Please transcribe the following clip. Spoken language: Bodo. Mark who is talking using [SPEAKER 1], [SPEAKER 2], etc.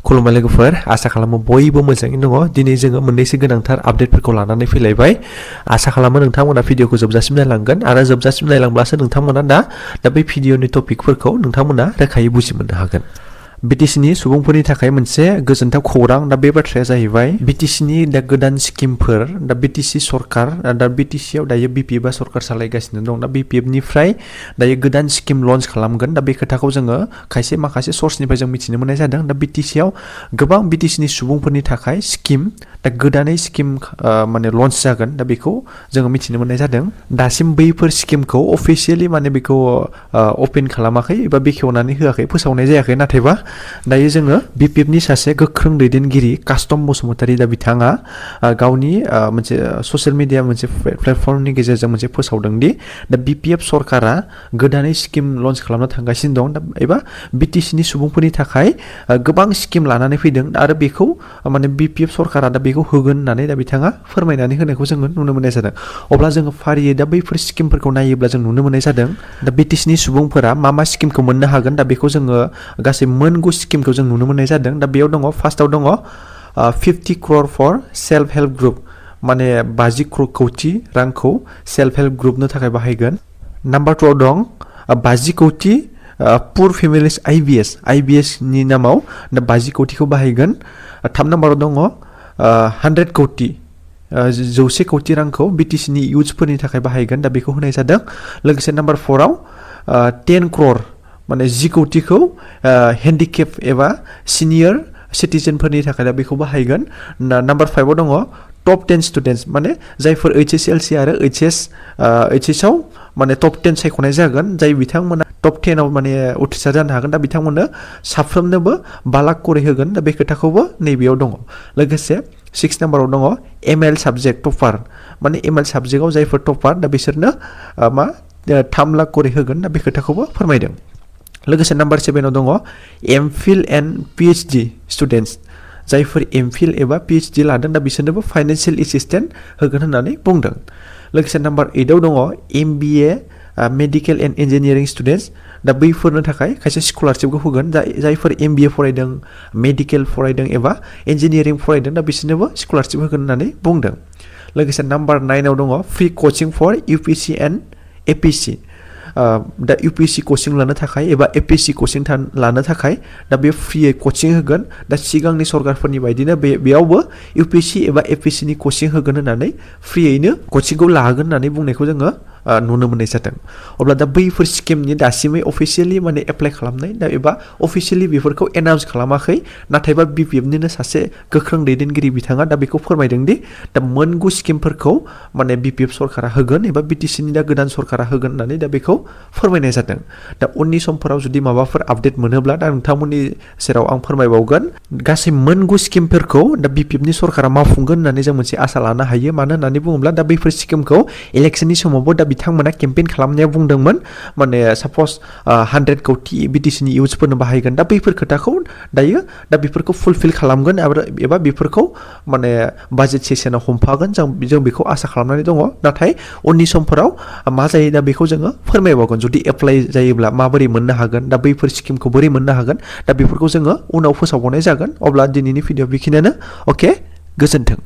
[SPEAKER 1] खुलुमबाय लोगोफोर आसा खालामो बयबो मोजाङैनो दङ दिनै जोङो मोननैसो गोनांथार आपडेटफोरखौ लानानै फैलायबाय आसा खालामो नोंथांमोना भिडिअखौ जोबजासिम नायलांगोन आरो जोबजासिम नायलांब्लासो नोंथांमोना दा बै भिडिअनि टपिकफोरखौ नोंथांमोना रोखायै बुजि मोननो हागोन BTCनि सुबुंफोरनि थाखाय मोनसे गोजोनथाव खौरां दा बे बाथ्राया जाहैबाय BTCनि दा गोदान स्किमफोर दा BTC सरकार दा BTCआव दायो BPF आ सरकार सालायगासिनो दं दा BPF निफ्राय दायो गोदान स्किम लन्च खालामगोन दा बे खोथाखौ जोङो माखासे सर्सनिफ्राय जों मिथिनो मोननाय जादों दा BTCआव गोबां BTCनि सुबुंफोरनि थाखाय स्किम दा गोदानै स्किम माने लन्च जागोन दा बेखौ जोङो मिथिनो मोननाय जादों दासिम बैफोर स्किमखौ अफिशियेलि माने बेखौ ओपन खालामाखै एबा बेखेवनानै होआखै फोसावनाय जायाखै नाथायबा दायो जोङो BPFनि सासे गोख्रों दैदेनगिरि कास्टम बसुमतारी दा बिथाङा गावनि मोनसे ससियेल मिडिया मोनसे प्लेटफर्मनि गेजेरजों मोनसे फोसावदों दि दा BPF सरकारा गोदानै स्किम लन्च खालामनो थांगासिनो दं दा एबा BTCनि सुबुंफोरनि थाखाय गोबां स्किम लानानै फैदों आरो बेखौ माने BPF सरकारा दा बेखौ होगोन होननानै दा बिथाङा फोरमायनानै होनायखौ जोङो नुनो मोननाय जादों अब्ला जोङो फारियै दा बैफोर स्किमफोरखौ नायोब्ला जों नुनो मोननाय जादों दा BTCनि सुबुंफोरा मा स्किमखौ मोननो हागोन दा बेखौ जोङो गासै मोनगु स्किमखौ जों नुनो मोननाय जादों दा बेयाव दङ फार्स्टआव दङ 50 crore for self help group माने 50 कौटि रांखौ सेल्फ हेल्प ग्रुपनो थाखाय बाहायगोन नाम्बार 2 दं 50 कौटि पुर फेमिलिस IBS नि नामाव दा 50 कौटिखौ बाहायगोन 3 नाम्बाराव दङ 100 कौटि 100 कौटि रांखौ BTCनि इयुथ्सफोरनि थाखाय बाहायगोन दा बेखौ होनाय जादों लोगोसे नाम्बार 4 आव 10 crore माने 10 कौटिखौ हेन्डिकेप एबा सिनियर सिटिजेनफोरनि थाखाय दा बेखौ बाहायगोन नाम्बार 5 आव दङ टप 10 स्टुडेन्ट्स माने जायफोर HSLC आरो HS आव माने टप 10 सायख'नाय जागोन जाय बिथांमोना टप 10 आव माने उथ्रिसार जानो हागोन दा बिथांमोननो साफ्रोमनोबो 5 लाख करि होगोन दा बे खोथाखौबो नैबेयाव दङ लोगोसे 6 नाम्बाराव दङ ML साबजेक्ट टपार माने ML साबजेक्टआव जायफोर टपार दा बिसोरनो 3 लाख करि होगोन दा बे खोथाखौबो फोरमायदों लोगोसे नाम्बार 7 आव दङ MPhil एन्ड PhD स्टुडेन्ट्स जायफोर MPhil एबा PhD लादों दा बिसोरनोबो फाइनान्शियेल एसिस्टेन्ट होगोन होननानै बुंदों लोगोसे नाम्बार 8 आव दङ MBA medical and engineering students दा बैफोरनो थाखाय खायसे स्कलारशिपखौ होगोन जायफोर MBA फरायदों मेडिकेल फरायदों एबा इन्जिनियारिं फरायदों दा बिसोरनोबो स्कलारशिप होगोन होननानै बुंदों लोगोसे नाम्बार 9 आव दङ फ्रि कचिं फर UPSC एन्ड APSC दा UPSC कचिं लानो थाखाय एबा APSC कचिं लानो थाखाय दा बे फ्रियै कचिं होगोन दा सिगांनि सरकारफोरनि बायदिनो बेयावबो UPSC एबा APSC नि कचिं होगोन होननानै फ्रियैनो कचिंखौ लाहोगोन होननानै बुंनायखौ जोङो नुनो मोननाय जादों अब्ला दा बैफोर स्किमनि दासिमै अफिशियेलि माने एप्लाइ खालामनाय दा एबा अफिशियेलि बेफोरखौ एनाउन्स खालामाखै नाथायबा BPFनिनो सासे गोख्रों दैदेनगिरि बिथाङा दा बेखौ फोरमायदों दि दा मोनगु स्किमफोरखौ माने BPF सरकारा होगोन एबा BTCनि दा गोदान सरकारा होगोन होननानै दा बेखौ फोरमायनाय जादों दा उननि समफोराव जुदि माबाफोर आपडेट मोनोब्ला दा नोंथांमोननि सेराव आं फोरमायबावगोन गासै मोनगु स्किमफोरखौ दा BPFनि सरकारा मावफुंगोन होननानै जों मोनसे आसा लानो हायो मानो होननानै बुङोब्ला दा बैफोर स्किमखौ इलेक्सननि समावबो दा बिथांमोना केम्पेइन खालामनायाव बुंदोंमोन माने साप'ज 100 कौटि BTCनि इयुथ्सफोरनो बाहायगोन दा बैफोर खोथाखौ दायो दा बेफोरखौ फुलफिल खालामगोन एबा बेफोरखौ माने बाजेट सेसनाव हमफागोन जों बेखौ आसा खालामनानै दङ नाथाय उननि समफोराव मा जायो दा बेखौ जोङो फोरमायबावगोन जुदि एप्लाइ जायोब्ला माबोरै मोननो हागोन दा बैफोर स्किमखौ बोरै मोननो हागोन दा बेफोरखौ जोङो उनाव फोसावबावनाय जागोन अब्ला दिनैनि भिडिअ बेखिनियानो अके गोजोन्थों